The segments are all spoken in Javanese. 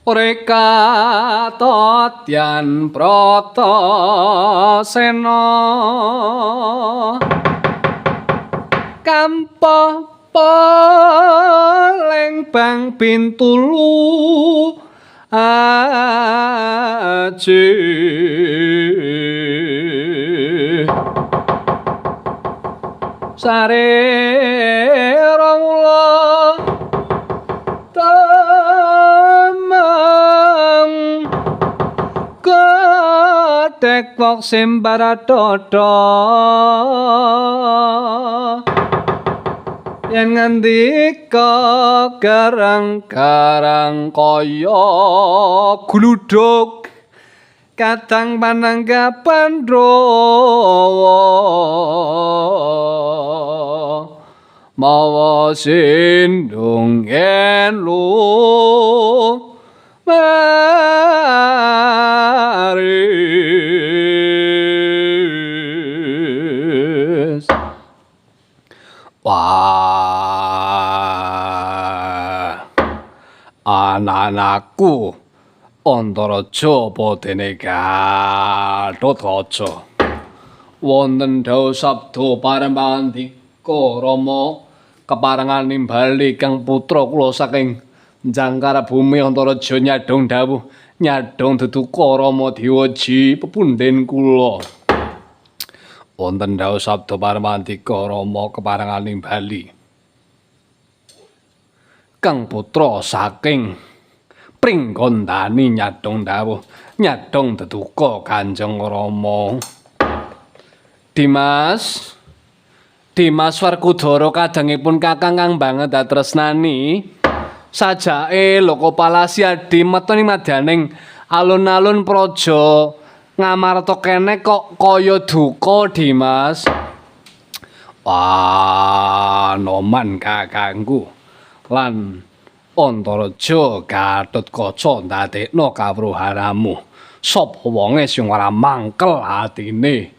Reka Totyan Bratasena Kampa Poleng Bang Bintulu Aji Sare Rongula Temeng Kedek Simbaradada yen ngendika garang-garang kaya gluduk kadang pananggap Pandhawa mawa sindung yen lu maris. Wah, anak-anakku Antaraja apa dene Gatotkaca. Wonten dawuh sabda paremangandika Rama keparengan nimbali kang putra kula saking Jangkara bumi Antaraja nyadong dawuh nyadong deduka Rama Dewaji pepundhen kula. Wonten dawuh sabda paremangandika Rama keparengan nimbali kang putra saking Pringgondani nyadong dawuh nyadong deduka Kanjeng Rama. Dimas Dimas Werkudara kadangipun kakang kang banget datresnani sajake Lokapalasiadi metu ing madyaning alun-alun praja Ngamarta kene kok kaya duka Dimas. Wah, noman kakangku lan Antaraja Gatotkaca ndadekno kawruhanamu. Sapa wonge sing ora mangkel atine?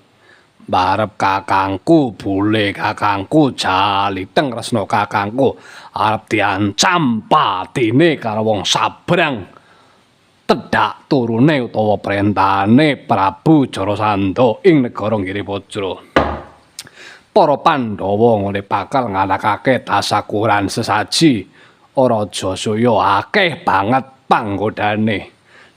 Barep kakangku, bule kakangku, jaliteng tresna kakangku arep diancam patine karo wong sabrang. Tedhak turune utawa prentahane Prabu Jarasandha ing negara Giripajra. Para Pandhawa ngene bakal ngalahake tasakuran sesaji Raja Suya akeh banget panggodane.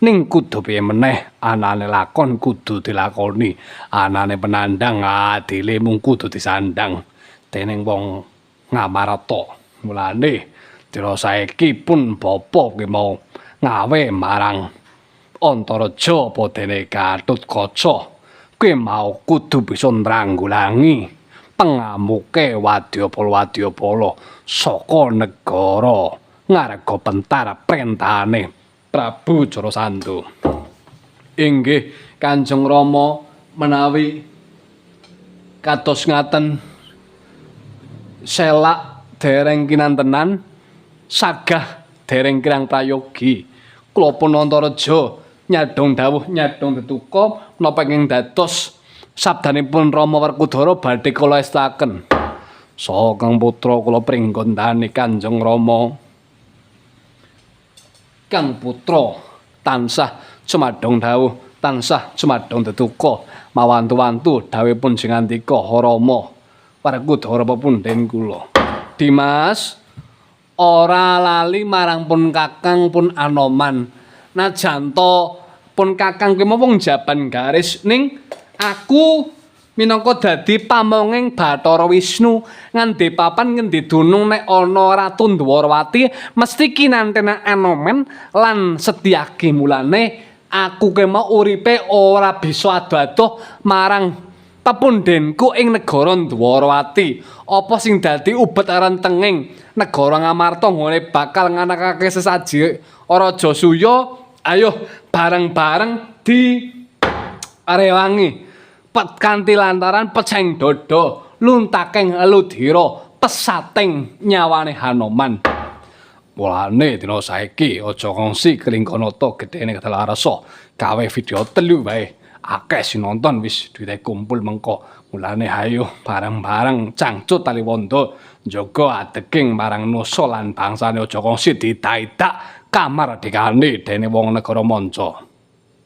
Ning kudu piye meneh anane lakon kudu dilakoni, anane penandang adile mung kudu disandang dening wong Ngamarta. Mulane dina saiki pun bapa kuwi mau ngawe marang Antaraja apa dene Gatotkaca kuwi mau kudu bisa nranggulangi pengamuke wadyabala-wadyabala saka negara ngarga pentar prentahane Prabu Jarasandha. Inggih Kanjeng Rama, menawi kados ngaten selak dereng kinantenan sagah dereng kirang prayogi. Kula pun Antaraja nyadong dawuh nyadong deduka menapa ingkang dados sabdanipun Rama Werkudara badhe kula estaken. Saha kang putra kula pringgondani Kanjeng Rama. Kang putra tansah cumadong dawuh, tansah cumadong deduka, mawantu-wantu dawuhipun jengandika Rama Werkudara pepundhen kula. Dimas ora lali marang pun kakang pun Anoman. Najan to pun kakang kuwi wong jaban garis ning aku minangka dadi pamonging Bathara Wisnu ngendi papan ngendi dunung nek ana Ratu Ndwarawati mesti kinantena Anoman lan Setyaki. Mulane aku ki mau uripe ora bisa ado-adoh marang pepundhenku ing negara Ndwarawati. Apa sing dadi ubet rentenging negara Ngamarta nggone bakal nganakake sesaji Raja Suya? Ayo bareng-bareng di rewangi kanthi lantaran peceng dada luntaking ludira pesating nyawane Hanoman. Mulane dina saiki aja kongsi Kelingkanata gedene kedalarasa gawe video telu wae akeh sing nonton wis duwite kumpul mengko. Mulane hayo bareng-bareng cangcut taliwondo njaga adeging marang nusa lan bangsane aja kongsi didak-idak Kamardikane dening wong negara manca.